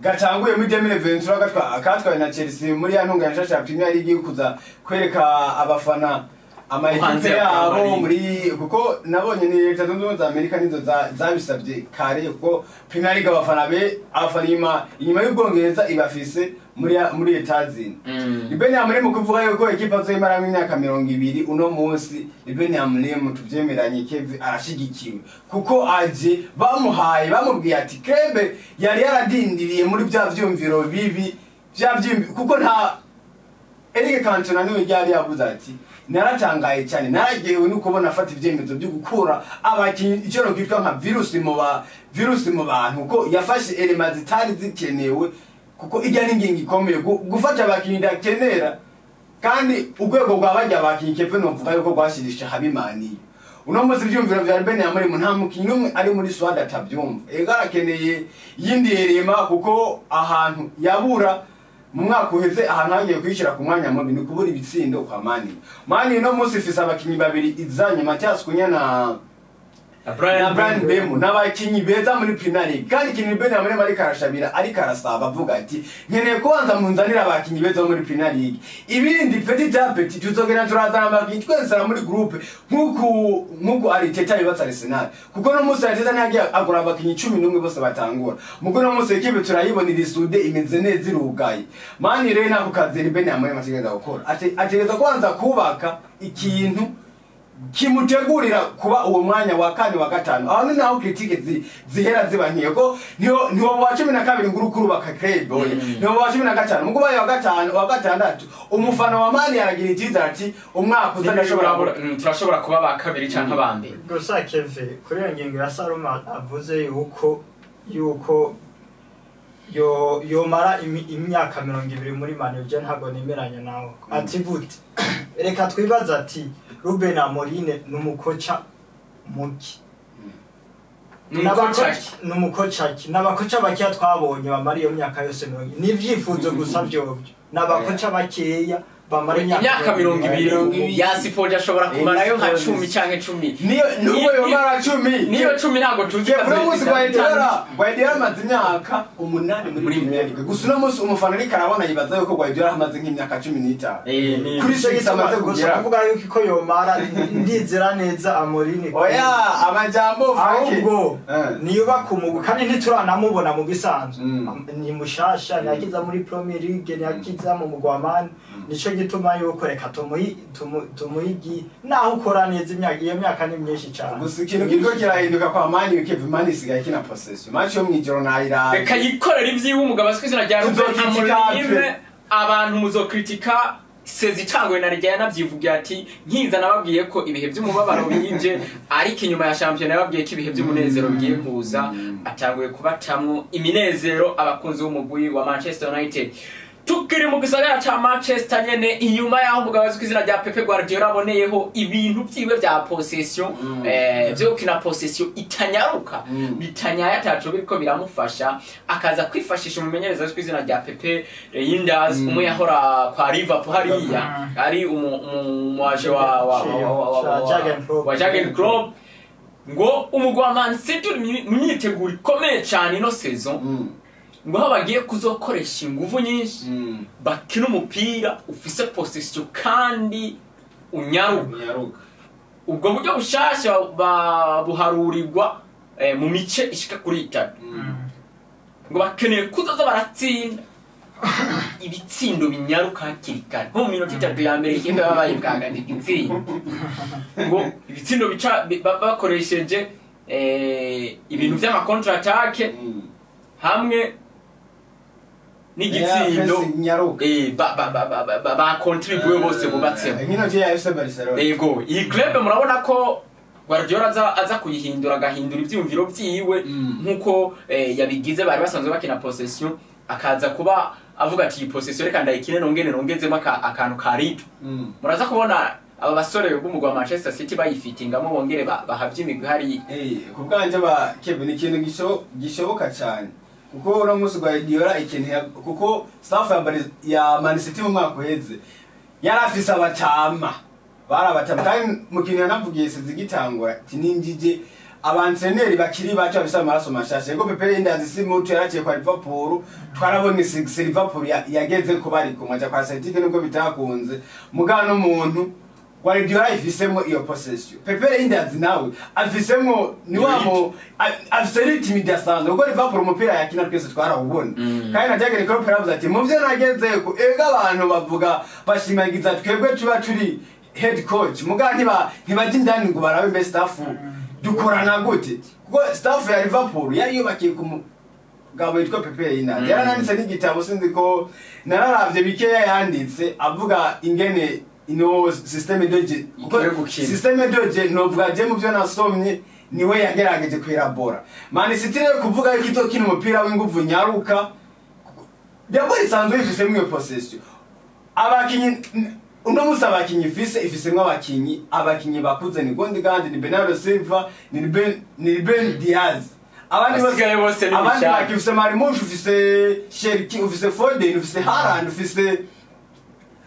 gatanguye muri 2023, gatwa katwaye na Chelsea muri ya ntunganya nshasha ya Premier League yo kuza kwereka abafana ama Hanze ekipe ya yabo Premier League. muri, kuko nabonye ni Leta Zunze Ubumwe za Amerika nizo zabisabye kare, kuko Premier League abafana be, abafana inyuma y'Ubwongereza ibafise muri Etazini. Ruben Amorim mu kuvuga yuko ekipa azoyimaramwo imyaka 20, uno munsi Ruben Amorim tuvyemeranye, Kevin, arashigikiwe, kuko aje bamuhaye, bamubwiye ati Krembe yari yaradindiriye muri vya vyumviro bibi vya vyumviro, kuko nta Eric Cantona niwe ryari yavuze ati: "Naratangaye cyane, naragewe no kubona afata ivyemezo byo gukura abakinyi, icyo nokwitwa nka virusi mu bantu," kuko yafashe éléments zitari zikenewe, kuko ijya n'ingingo ikomeye gufata abakinyi ndakenera. Kandi urwego rwa barya bakinyi, Kevin, novuga yuko rwashirisha habimaniye. Uno munsi ivyumviro vya Ruben Amorim nta mukinyi n'umwe ari muri squad atavyumva. Ego, arakeneye yindi élément, kuko ahantu yabura mu mwaka uheze, ahantu hagiye kwishyira ku mwanya mubi, ni kubura ibitsindo kwa Man U. Man U uno munsi ifise abakinyi babiri izanye, Matheus Cunha na Bryan Mbeumo, n'abakinyi beza muri Premier League. Kandi ikintu Ruben Amorim ariko arashabira, ariko arasaba, avuga ati: "Nkeneye kubanza munzanire abakinyi beza muri Premier League, ibindi petit à petit tuzogenda turazana abakinyi twese muri groupe", nkuku Arteta yubatse Arsenal. Kuko no munsi Arteta ntiyagiye agura abakinyi 11 bose batangura mugo. No munsi équipe turayibona iri soudée, imeze neza, irugaye. Man U rero nako kazi Ruben Amorim ategereza gukora. Ategereza kubanza kubaka ikintu kimutegurira kuba uwo mwanya wa kane, wa gatanu. Aho ni naho critique zihera ziba nkiyo, ko niho wa 12 nguru kurubaka club, oya, niho wa 15. Mugo baye wa gatanu, wa gatandatu, umufana wa Man U aragira icyizere ati: "Umwaka uza ndashobora." Turashobora kuba ba kabiri canke aba mbere. Gusa Keve, kuri iyo ngingo ya Saloma avuze yuko yo yomara imyaka 20 muri Man U, je ntabwo nemeranya nawe. Ati gute? Reka twibaze ati Ruben Amorim ni umukoca muki? Ni umukoca ki? Ni umukoca ki? Ni abakoca bakeya twabonye bamara iyo myaka yose 20. Ni ivyifuzo gusa vyovyo, ni abakoca bakeya bamara imyaka 20. 20. Yasipoje ashobora kumarayo nka Yasipoje. 10 canke 10. Niyo nubwo yomara 10. Niyo 10 ntabwo tuzi. Uno munsi Guardiola amaze imyaka 8 muri Premier League. Gusa uno munsi umufana ariko arabona yibaza yuko Guardiola amaze nk'imyaka 15 kuri Nico six gituma amaze gusa kugera. kuvuga yuko iko yomara, ndizera neza Amorim. Oya, amajambo Frank. Ahubwo niyubaka umugwi, kandi ntituranamubona mu bisanzwe. Ni mushasha, ntiyakiza muri Premier League, ntiyakiza mu mugwi wa Man U. Nico gituma yuko reka tumuhigi naho ukora neza imyaka, iyo myaka ni myinshi cyane. Gusa ikintu kiriko kirahinduka kwa Man U, Kevin, Man U isigaye ikina possession. Match yo mwijoro nayiraye. Reka yikorera ibyiwe umugabo azwi izina rya Ruben Tuzokritika Amorim. pe. Abantu muzokritika sezi itanguye na rya yanavyivugiye ati: "Nkiza nababwiye ko ibihe by'umubabaro bije, ariko inyuma ya shampiyona yababwiye ko ibihe by'umunezero bigiye kuza." Atanguye kubatamwo iminezero abakunzi b'umugwi wa Manchester United. Tukiri mu gisagara ca Manchester nyene, inyuma y'aho umugabo azwi izina rya Pepe Guardiola aboneyeho ibintu vyiwe vya possession, vyo gukina possession itanyaruka, bitanyaya, ataco biriko biramufasha, akaza kwifashisha umumenyereza azwi izina rya Pepe Reinders, umwe yahora kwa Liverpool hariya ari umuaje Wa Jurgen Klopp. wa Jurgen Klopp, ngo umugwi wa Man City uri mu myiteguro ikomeye cyane ino saison, ngo aho bagiye kuzokoresha inguvu nyinshi bakina umupira ufise possession kandi unyaruka. Unyaruka. Ubwo buryo bushasha buharurirwa mu mice ishika kuri itatu. Ngo bakeneye kuzoza baratsinda ibitsindo binyaruka hakiri kare, nko mu minota 3 ya mbere ikipe baba bayibwaganje igitsindo, ngo ibitsindo bica bakoresheje ibintu vy'ama contre attaque hamwe n'igitsindo. Yeah, nyaruka. Ba contribué bose bubatsemo. Nkino ya FC Barcelona. Ego, iyi club murabona ko Guardiola aza kuyihindura, agahindura ivyiyumviro vyiwe nkuko yabigize. Bari basanzwe bakina possession, akaza kuba avuga ati: "Iyi possession reka ndayikine, nongere nongezemo akantu ka rythme." Muraza kubona aba basore b'umugwi wa Manchester City bayifitingamo, bongere bahavye imigwi hariya. Ku bwanje ba Kevin, ikintu gishoboka cyane, kuko uno munsi Guardiola ikintu kuko staff ya Man City mu mwaka uheze yari afise abatama, bari abatama. Kandi mu kintu yanavugiye sizi gitangura ati: "Ninjije abantreneri bakiri bato bafise amaraso mashasha." Ego, Pepe Reinders si muto, yaraciye kwa Liverpool, twarabonye Liverpool yageze ko bari kumwe, aja kwa Celtic nubwo bitakunze. Mugabo n'umuntu Guardiola ifisemo iyo possession, Pepe Reinders nawe afisemo, ni wamo afise rythme idasanzwe, kuko Liverpool umupira yakina twese twarawubona. Kandi na Jurgen Klopp yaravuze ati: "Mu vyo nagezeko, ego abantu bavuga bashimagiza twebwe tuba turi head coach, muga ntibajya indani ngo barabe mbe staff dukorana gute." Kuko staff ya Liverpool yari yubakiye ku mugabo witwa Pepe Reinders. Yarananditse n'igitabo, sinzi ko nararavye bikeya yanditse, avuga ingene ino système de jeu, kuko Ikwiye gukina. système de jeu novuga je mu byo nasomye niwe yagerageje kwirabora. Man City rero kuvuga yuko izokina umupira w'inguvu nyaruka, byabwo isanzwe ifisemo iyo possession, abakinyi Uno musi abakinyi ifise, ifisemwo abakinyi bakuze, ni Gundogan, ni Bernardo Silva, ni Ruben Diaz. Abandi Basigaye bose ni abandi bishaka. baki, ufise Marmoush, ufise Cherki, ufise Foden, ufise Haaland, ufise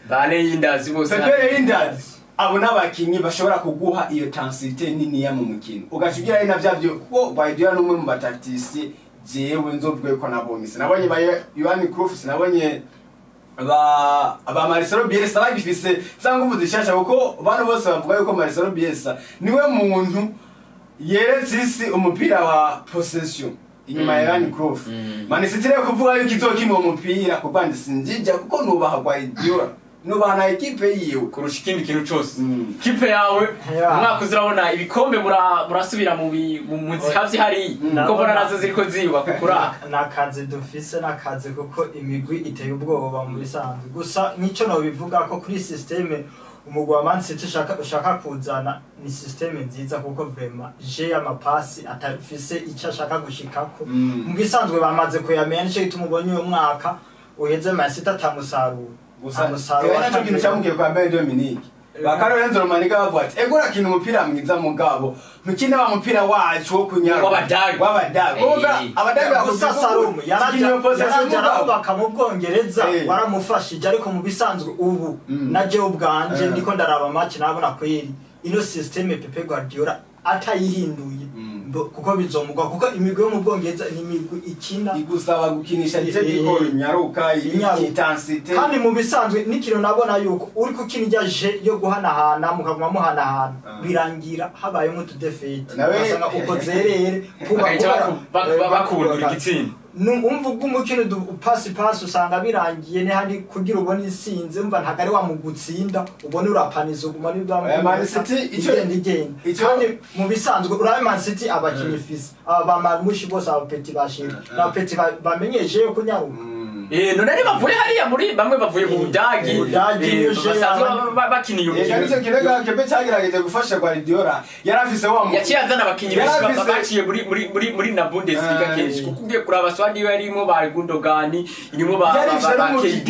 Ba Reijnders bose. Pepe Reijnders. Abo n'abakinyi bashobora kuguha iyo intensité niniya mu mukino, ugaca ugira ari na vya vyo, kuko Guardiola n'umwe mu ba tacticiens jewe nzovuga yuko nabonye, sinabonye ba Johan Cruyff, sinabonye ba Marcelo Bielsa bagifise za nguvu zishasha, kuko bano bose bavuga yuko Marcelo Bielsa niwe muntu yeretse isi umupira wa possession inyuma ya Johan Cruyff. Man City rero kuvuga yuko izokina uwo mupira, kuko ndi sinjija, kuko nubaha Guardiola, nubaha na équipe yiwe. Kurusha ikindi kintu cose. Kipe yawe umwaka uza urabona ibikombe, murasubira mu zihavye hariya, kuko mbona nazo ziriko ziyubaka kuraka. Nakazi dufise, nakazi, kuko imigwi iteye ubwoba mu bisanzwe. Gusa nk'icyo nobivuga ko kuri système umugwi wa Man City ushaka kuzana, ni système nziza, kuko vraiment jeu y'amapasi atafise icyo ashaka gushikako, mu bisanzwe bamaze kuyamenya. Nico gituma ubonye uyu mwaka uheze Man City atamusaruro. Gusa ewe naco kintu cyamubwiye kwa Bayern Dominique, ba Lorenzo Romaniga bavuga ati: "Ego, urakina umupira mwiza, mugabo ntukina wa mupira wacu wo kunyara W'Abadage. W'Abadage." Kuvuga Abadage. Gusa Sarumu yaraja yaraja arubaka mu Bwongereza, waramufashije. Ariko mu bisanzwe ubu na jewe ubwanje ndiko ndaraba match, nabona kweri ino système Pepe Guardiola atayihinduye, kuko bizomugwa, kuko imigwi yo mu Bwongereza ni imigwi ikina igusaba gukinisha itegeko nyaruka. Inyaruka. Intensité. Kandi mu bisanzwe n'ikintu nabona yuko uri kukina ijya jeu yo guhanahana, mukaguma muhanahana, birangira habayemo utu défaites, ugasanga uko zerere kuba Bagahita bakundura igitsinda. Umva ubwo umukino pasi pasi, usanga birangiye n'ahandi kugira ubone isinzi. Umva ntabwo ari wa mugutsinda, ubone urapaniza, uguma Oya, Man City igenda igenda. Kandi mu bisanzwe urabe Man City, abakinyi ifise, aba ba Marmoush bose, aba petits bashira na petits bamenyeshe yo kunyaruka. None ari bavuye hariya muri bamwe bavuye mu Budagi. Budagi, Niger, basanzwe bakina iyo Ega nicyo mikino. kirego Kebe cyagerageje gufasha Guardiola, yari afise wa Yaciye azana abakinyi benshi Yari afise- baciye muri na Bundesliga kenshi, kuko ugiye kuraba Swadi yo yarimo ba Gundogan, irimo Yari afise ba n'umukinyi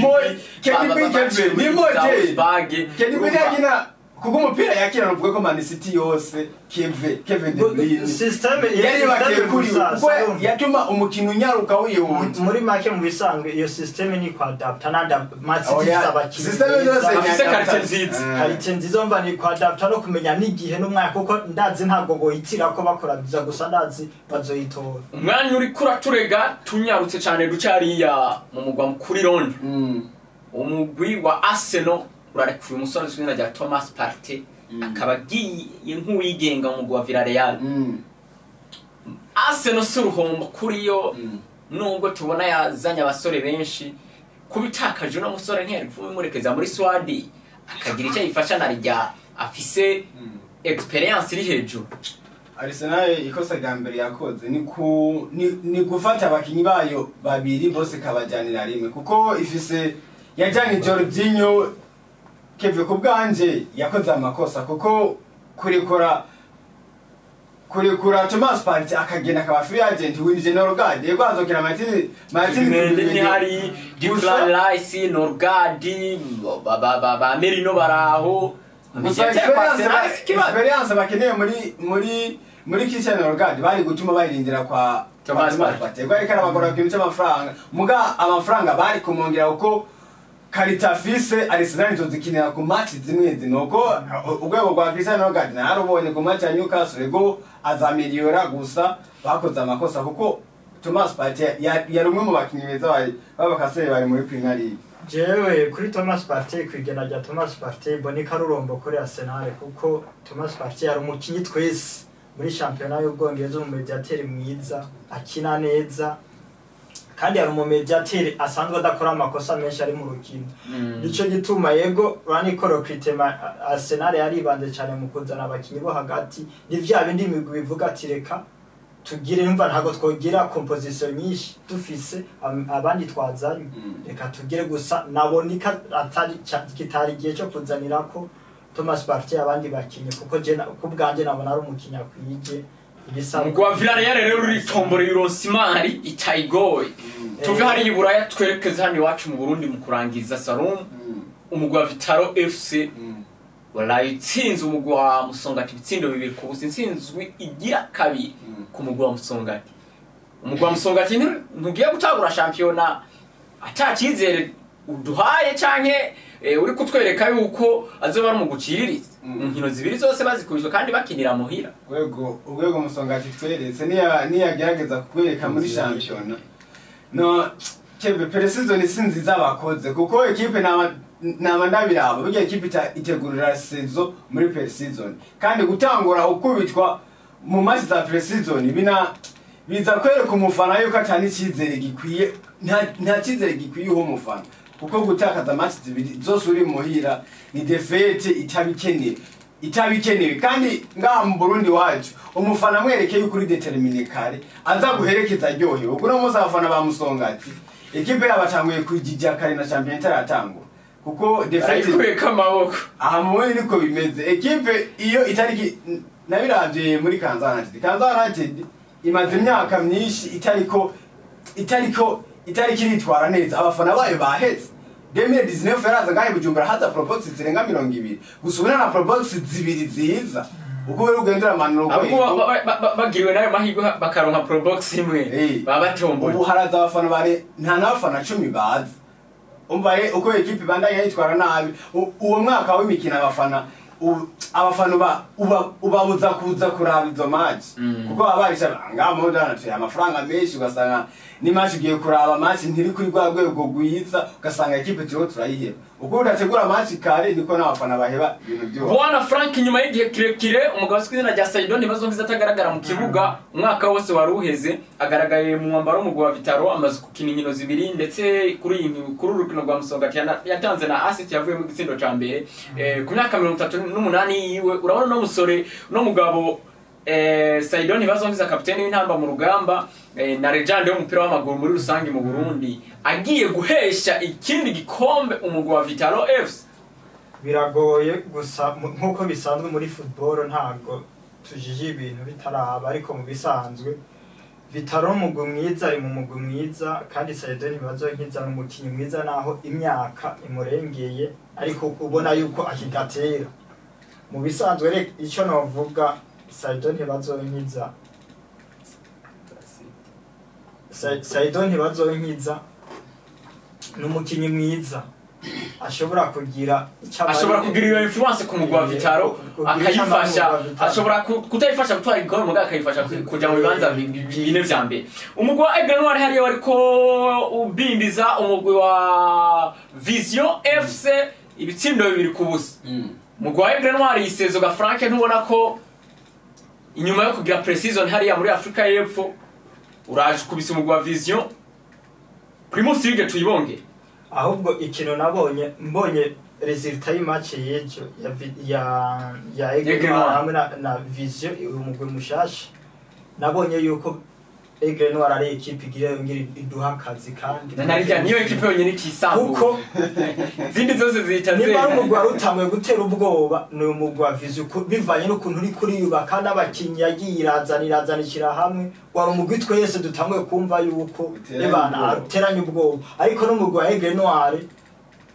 KDB, KDB, baciye Kevin, muri ni Mote. Salzburg. KDB yakina, kuko umupira yakina nuvuga ko Man City yose Kevin De Bruyne Système iyo yari système bakekuriwe gusa, kuko Salom. yatuma umukino unyaruka wihuta. Muri make, mu bisanzwe iyo système ni kwadapta nanda Man City Oya, ifise abakinyi système beza. zose ni Afise qualité adaptation. nziza. Qualité nziza, mva ni kwadapta no kumenya n'igihe n'umwanya, kuko ndazi ntabwo boyitira ko bakora byiza, gusa ndazi bazoyitora. Umwanya uriko uraturega, tunyarutse cyane duca hariya mu mugwa mukuru i Londres. Umugwi wa Arsenal urarekuye umusore uzwi izina rya Thomas Partey, akaba agiye nk'uwigenga mu mugwi wa Villarreal. Arsenal si uruhombo kuri yo, nubwo tubona yazanye abasore benshi. Kuba itakaje uno musore, ntiyari kumurekeza muri Swadi akagira icyo ayifasha, na rya afise expérience iri hejuru? Arsenal ikosa rya mbere yakoze ni gufata abakinyi bayo babiri bose kabajyanira rimwe, kuko ifise yajyanye Jorginho. Keve, ku bwanje yakoze amakosa, kuko kurekura Thomas Partey akagenda akaba free agent, winjije Norgard, yego azokina Martin Zubimendi ntihari, Declan Rice, Norgard, ba Merino baraho. Gusa expérience bakeneye muri Christian Norgard bari gutuma bayirindira kwa Thomas kwa Partey. Partey. Yego, ariko arabagora ku kintu cy'amafaranga, muga amafaranga bari kumwongera, kuko qualité afise Arsenal izozikinira ku match zimwe zimwe, uko urwego rwa Christian Norgard narubonye ku match ya Newcastle, ego azameliora. Gusa bakoze amakosa, kuko Thomas Partey yari umwe mu bakinyi beza b'abakaseri bari muri Premier League. Jewe kuri Thomas Partey, kwigena rya Thomas Partey, mbona arurombo kuri Arsenal, kuko Thomas Partey yari umukinyi twese muri shampiyona y'Ubwongereza, umu médiateur mwiza akina neza, kandi yari umu médiateur asanzwe adakora amakosa menshi ari mu rukino. Nico gituma yego uraniko recrutement Arsenal yaribanze cyane mu kuzana abakinyi bo hagati. Ni vya bindi imigwi bivuga ati: "Reka tugire, numva ntabwo twogira composition nyinshi dufise abandi twazanye, reka tugire." Gusa nabonika atari kitari igihe cyo kuzanirako Thomas Partey abandi bakinyi, kuko je ku bwanje nabona ari umukinyi akwije ibisabwa. Umugwi wa Villarreal rero uritomboreye, uronsa imari itayigoye. Tuve hariya i Buraya, twerekeze hano iwacu mu Burundi. Mu kurangiza, Salum, Umugwi wa Vitaro FC waraye utsinze umugwi wa Musongati ibitsindo 2-0, intsinzwi igira kabiri ku mugwi wa Musongati. Umugwi wa Musongati ntugiye gutangura shampiyona ata cyizere uduhaye canke uri kutwereka yuko azoba ari umugwi uciriritse. Mu nkino zibiri zose bazikubiswe kandi bakinira muhira. Urwego Musongati tweretse niyagerageza kukwereka muri shampiyona, no kebe pré-saison si nziza bakoze, kuko ekipe nama ndabiraba, burya ekipe itegurira saison muri pré-saison, kandi gutangura ukubitwa mu match za pré-saison bina biza kwereka umufana yuko atani icyizere gikwiye, nta cyizere gikwiye uha umufana, kuko gutakaza match zibiri zose uri muhira ni défaite itabikenewe. Kandi ngaha mu Burundi wacu umufana amwereke yuko uri déterminé kare aza guherekeza aryohewe. Kuko uno munsi abafana ba Musongati ekipe yabo batanguye kwijijya kare na shampiyona itaratangura, kuko défaite barayikuyeko amaboko. Aha mu Burundi niko bimeze. Ekipe iyo itariki nabiravye muri Kayanza United, Kayanza United imaze imyaka myinshi itariko iritwara neza, abafana bayo bahetse. 2019 yaraza ngahe Bujumbura, haza probox zirenga 20, gusa ubu nta probox zibiri ziza uko uri ugenda uramanura ahubwo urwego. Bagiriwe n'ayo mahirwe bakaronka probox imwe baba batomboye. Ubu haraza abafana bare nta n'abafana 10 baza. Umva uko ekipe ibandanya yitwara nabi, uwo mwaka w'imikino abafana ubabuza kuza kuraba izo match, kuko baba barisha ngaha mu Rwanda amafaranga menshi, ugasanga ni match ugiye kuraba, match ntiri kuri rwa rwego rwiza, ugasanga ekipe turiho turayiheba. Uko udategura match kare niko n'abafana baheba ibintu byose. Bwana Frank, nyuma y'igihe kirekire umugabo uzwi izina rya Saido Ntibazonkiza atagaragara mu kibuga, umwaka wose wari uheze, agaragaye mu mwambaro w'umugwi wa Vitaro, amaze gukina inkino zibiri, ndetse kuri uru rukino rwa Musongati yatanze na assist yavuye mu gitsindo ca mbere. Ku myaka 38 yiwe, urabona uno musore, uno mugabo Saido Ntibazonkiza, kapiteni w'intamba mu rugamba na legend w'umupira w'amaguru muri rusange mu Burundi, agiye guhesha ikindi gikombe umugwi wa Vitaro FC. Biragoye gusa nk'uko bisanzwe muri football ntabwo tujije ibintu bitaraba, ariko mu bisanzwe Vitaro umugwi mwiza, ari mu mugwi mwiza, kandi Saido Ntibazonkiza ni umukinnyi mwiza naho imyaka imurengeye, ariko ubona yuko akigatera. Mu bisanzwe reka icyo novuga, Saido Ntibazonkiza, Saido Ntibazonkiza ni umukinnyi mwiza ashobora kugira icyo Ashobora kugira iyo influence ku mugwi wa Vitaro, kugira icyo amara akayifasha. mu mugwi wa Vitaro. Ashobora kutayifasha gutwara igikombe, mugabo akayifasha kuja mu bibanza bine vya mbere. Umugwi wa Aigle Noir hariya wariko ubimbiza umugwi wa Vision FC ibitsindo 2-0. Umugwi wa Aigle Noir yisezoga, Frank, ntubona ko inyuma yo kugira pré-saison hariya muri Afrika y'Epfo uraje ukubise umugwi wa Vision Primus League tuyibonge? Ahubwo ikintu nabonye, mbonye résultat y'imatch y'ejo ya Aigle Aigle Noir Noir. hamwe na Vision, uyu mugwi mushasha, nabonye yuko Aigle Noir ari ekipe igira yongera iduha akazi kandi Na narirya niyo ekipe yonyine itisambuye, kuko izindi zose zihita niba ari zera. umugwi wari utanguye gutera ubwoba ni uyu mugwi wa Vision, bivanye n'ukuntu uri kuriyubaka n'abakinnyi yagiye irazana irazana hamwe, wari umugwi twese dutanguye kumva yuko Uteranye ebana ubwoba. Uteranye ubwoba, ariko n'umugwi wa Aigle Noir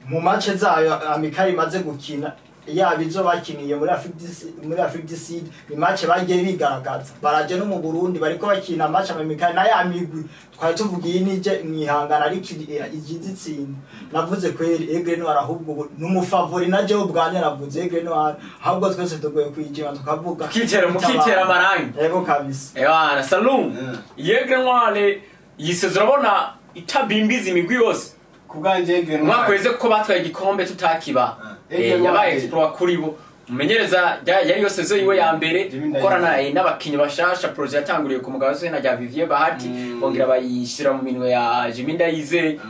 mu match zayo amicales imaze gukina, yaba izo bakiniye muri Afrique du Sud, ni match bagiye bigaragaza, baraje no mu Burundi bariko bakina match amicales na ya migwi twari tuvuga iyi nije mwihangana, ariko igize itsinda. Navuze kweri Aigle Noir ahubwo ubu ni umufavori, na jewe ubwanje navuze Aigle Noir, ahubwo twese tugoye kwijima tukavuga Mukitera amarangi. Yego kabisa. Ewana Salum, Aigle Noir yiseze, urabona itabimbiza imigwi yose? Ku bwanjye Aigle Noir Umwaka weze ko batwaye igikombe tutakiba. Aigle Noir. Yabaye exploit kuri bo. Umumenyereza yari yo saison yiwe ya mbere Jimmy gukorana Ndayizeye. n'abakinyi bashasha. Projet yatanguriye ku mugabo w'izina rya Vivier Bahati, bongera bayishira mu minwe ya Jimmy Ndayizeye,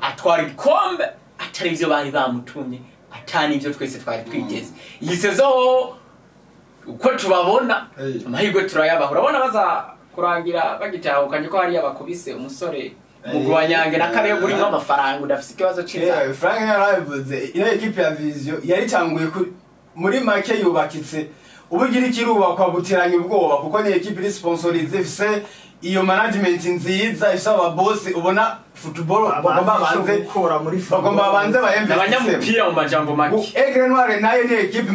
atwara igikombe atari ivyo bari bamutumye, atari ivyo twese twari twiteze. Iyi saison uko tubabona, amahirwe turayabaha, urabona baza kurangira bagitahukanye ko hariya bakubise umusore mugwi wa Nyange na Kabeho urimo amafaranga udafise ikibazo c'inzara. Frank yarabivuze, ino ekipe ya Vision yaritanguye muri make yubakitse. Ubugira ikirubakwa buteranya ubwoba, kuko ni ekipe iri sponsorisée, ifise iyo management nziza, ifise ababosi ubona football bagomba Bazi ico banze gukora muri football. Bagomba banze ba Abanyamupira mu majambo make. Aigle Noir nayo ni ekipe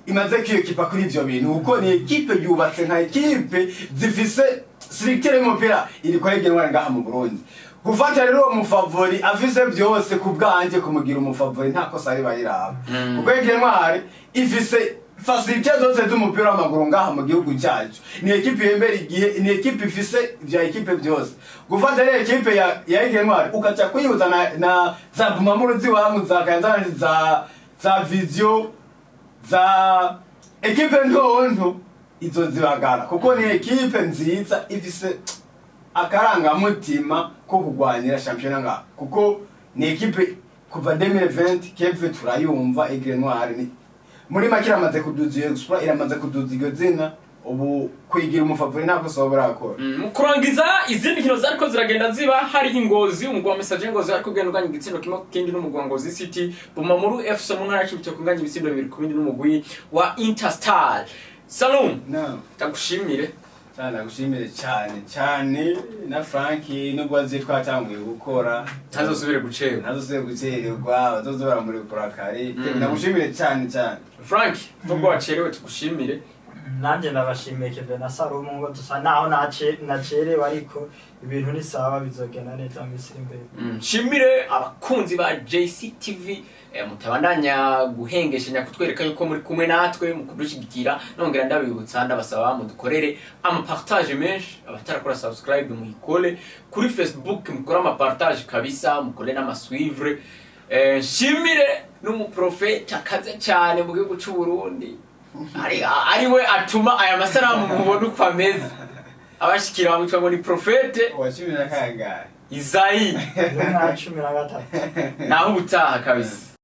imaze kwiyekipa kuri ivyo bintu, kuko ni ekipe yubatse nka ekipe zifise structure y'umupira iri kwa Aigle Noir ngaha mu Burundi. Gufata rero uwo mufavori afise byose, ku bwanje kumugira umufavori nta kosa riba riraba, kuko Aigle Noir ifise facilités zose z'umupira w'amaguru ngaha mu gihugu cyacu. Ni ekipe yembera igihe, ni ekipe ifise vya ekipe byose. Gufata rero ekipe ya Aigle Noir ukaca kuyihuza na za Bumamuru ziwamu, za Kayanza, za Vision, za ekipe ntonto, izo zibagara, kuko ni ekipe nziza ifise akarangamutima ko kugwanira shampiyona ngaha, kuko ni ekipe kuva 2020 keve turayumva. Aigle Noir ni muri make iramaze kuduza iyo exploit, iramaze kuduza iryo zina. Ubu kwigira umufavori ntabwo soba burakora. Mu kurangiza, izindi nkino zariko ziragenda ziba, hari Ingozi, umugwi wa Messager Ngozi ariko ugenda uganya igitsindo 1 ku kindi n'umugwi wa Ngozi City. Bumamuru FC mu ntara ya Cibitoke unganya ibitsindo 2 ku bindi n'umugwi wa Interstar. Salum, no ndagushimire. Cyane, ndagushimire cyane cyane na Frank, nubwo azi twatanguye gukora. Ntazosubire gucerwa. Ntazosubire gucererwa, bazoze baramurekura kare. Ndagushimire cyane cyane. Frank, nubwo wacerewe tugushimire. Nanjye ndabashimiye, Keve na Salomo, ngo dusa naho nacerewe, ariko ibintu ni sawa, bizogenda neza mu minsi iri imbere. Nshimire abakunzi ba JCTV, mutabandanya guhengeshanya kutwereka yuko muri kumwe natwe mu kudushyigikira. Nongera ndabibutsa, ndabasaba mudukorere amapartage menshi. Abatarakora subscribe muyikore kuri Facebook, mukore amapartage kabisa, mukore n'amasuivre. Nshimire n'umuprofeti akaze cyane mu gihugu cy'u Burundi, ari we atuma aya masanamu mubona uko ameze abashikira, bamwitwa ngo ni Profete Uwa 12? Izayi. 2013. Naho ubutaha kabisa.